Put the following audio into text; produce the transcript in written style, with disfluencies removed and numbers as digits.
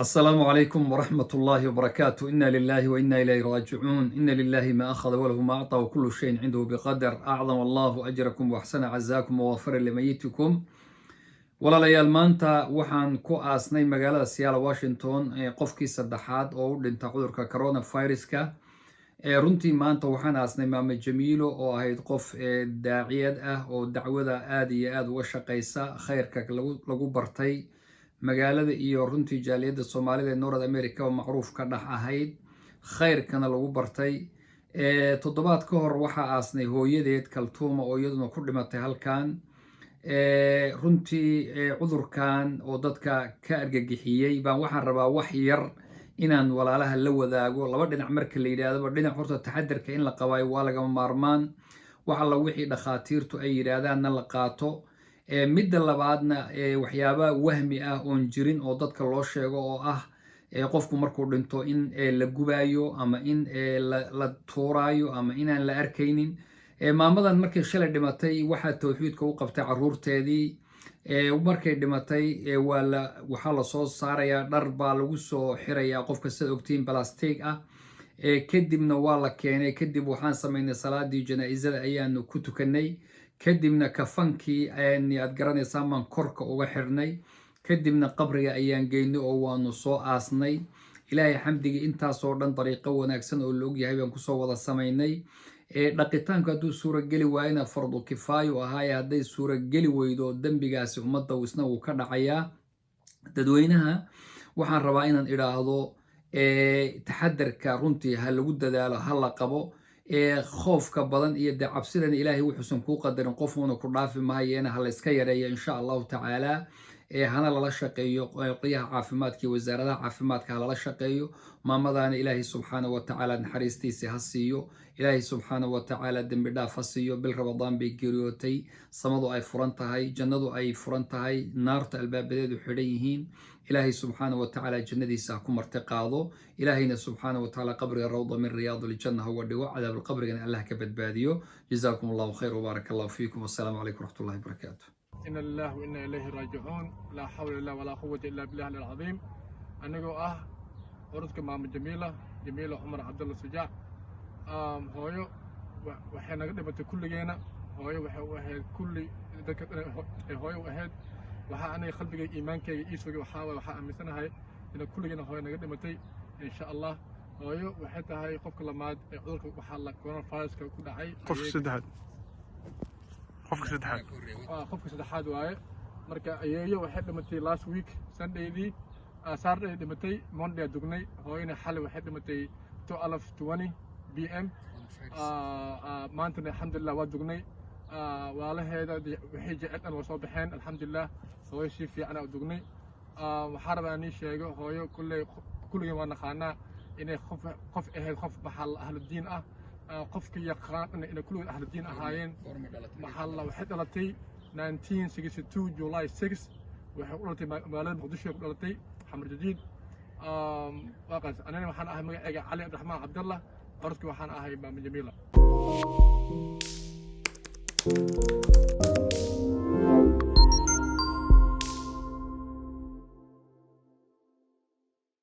السلام عليكم ورحمة الله وبركاته. إنا لله وإنا إليه راجعون. إن لله ما أخذ وله ما أعطى، وكل شيء عنده بقدر. أعظم الله أجركم وأحسن عزاكم وغفر لميتكم. Walaalayaal, maanta waxaan ku aasnay magaalada Seattle, Washington, qofkii saddexaad oo u dhinta cudurka coronaviruska. Runtii maanta waxaan aasnay Maama Jamiilo oo ahayd qof daaciyad ah oo dacwada aada iyo aada uga shaqeysa, khayrka lagu bartay magaalada iyo runtii jaaliyadda Soomaalida ee North America oo macruuf ka dhex ahayd, khayrkana lagu bartay. Toddobaad ka hor waxaa aasnay hooyadeed Kaltuuma oo iyaduna ku dhimatay halkan. Runtii cudurkan oo dadka ka argagixiyey baan waxaan rabaa wax yar inaan walaalaha la wadaago. Laba dhinac marka la yidhaahdaba, dhinac horta taxadarka in la qabaayo waa lagama maarmaan, wax alla wixii dhakhaatiirtu ay yidhaahdaanna la qaato. Midda labaadna, waxyaaba wahmi ah oon jirin oo dadka loo sheego oo ah qofku markuu dhinto in la gubaayo ama in la tuuraayo ama inaan la arkaynin. Maamadan markay shalay dhimatay waxaa tawxiidka u qabtay caruurteedii. Markay dhimatay waa la waxaa lasoo saarayaa, dhar baa lagu soo xirayaa qofka, sida ogtiin, balastig ah. Kadibna waa la keenay. Kadib waxaan samaynay salaadii janaa-isada ayaanu ku tukanay. Kadibna kafankii aad garanaysaan baan korka uga xirnay. Kadibna qabriga ayaan geynay oo waanu soo aasnay. Ilaahay xamdigii, intaasoo dhan dariiqo wanaagsan oo la ogyahay baan kusoo wada samaynay. Dhaqitaanku hadduu suurageli waayona fardu kifaayo ahaaye, hadday suurageli weydo dembigaasi ummadda isna wuu ka dhacayaa. Dadweynaha waxaan rabaa inaan idhaahdo, taxadarka runtii ha lagu dadaalo, ha la qabo. Khoofka badan iyo dee cabsidan, Ilaahay wuxuusan kuu qadarin qofuuna ku dhaafi mahayeena, ha layska yareeyo insha Allahu tacaala. Hana lala shaqeeyo qolyaha caafimaadka iyo wasaaradaha caafimaadka ha lala shaqeeyo. Maamadaana Ilaahay subxaana wa tacaala naxariistiisa ha siiyo, Ilaahay subxaana wa tacaala dembi dhaaf ha siiyo. Bil Ramadaan bay geeriyootay, samadu ay furan tahay, jannadu ay furan tahay, naarta albaabadeedu xidhan yihiin. Ilaahay subxaana wa tacaala jannadiisa ha ku marti qaado. Ilaahayna subxaana wa tacaala qabriga rawda min riyaad iljanna ha uga dhigo, cadaabulqabrigana Allah ka badbaadiyo. Jazaakum Allahu khayr wbaarak Allahu fiikum. Wassalaamu calaykum waraxmatullahi wabarakaatu. إنا لله وإنا إليه راجعون. لا حول الله ولا قوة إلا بالله العظيم. Anigoo ah curadka Maamo Jamiila, Jamiila Cumar Cabdulla Sujaac, hooyo waxay naga dhimatay kulligeena. Hooyo waxay u ahayd kulli dadka dhan ay hooyo u ahayd. Waxaa aniga qalbigayga iimaankayga ii sugay waxaa waay, waxaa aaminsanahay ina kulligeena hooyo naga dhimatay insha Allah. Hooyo waxay tahay qofka lamaad ee cudurka waxaa la coronaviruska ku dhacay. Qofka saddexaad, qofka saddexaad. Qofka saddexaad waaye. Marka ayeeyo waxay dhimatay last week Sundaydii, Saturday dhimatay, Monday dugnay. Hooyana xalay waxay dhimatay 12:20 p.m. Maantana alxamdulilah waa dugnay. Walaalaheeda waxay jecel dhan waa soo baxeen, alxamdulilah. Hooyo si fiican u dugnay. Waxaa rabaa inii sheego, hooyo kulley kulligeen waa naqaanaa inay qof ahayd, qof maxaa ahludiin ah, qofka yaqaan inay kulligood ahludiin ahaayeen. Maxaa la waxay dhalatay 1962 July 6. Waxay ku dhalatay magaalada Muqdisho, ku dhalatay Xamar Jadiid. Waaqaas anina waxaan ahay magacayga Cali Cabdiraxmaan Cabdallah, curadka waxaan ahay Maama Jamiila.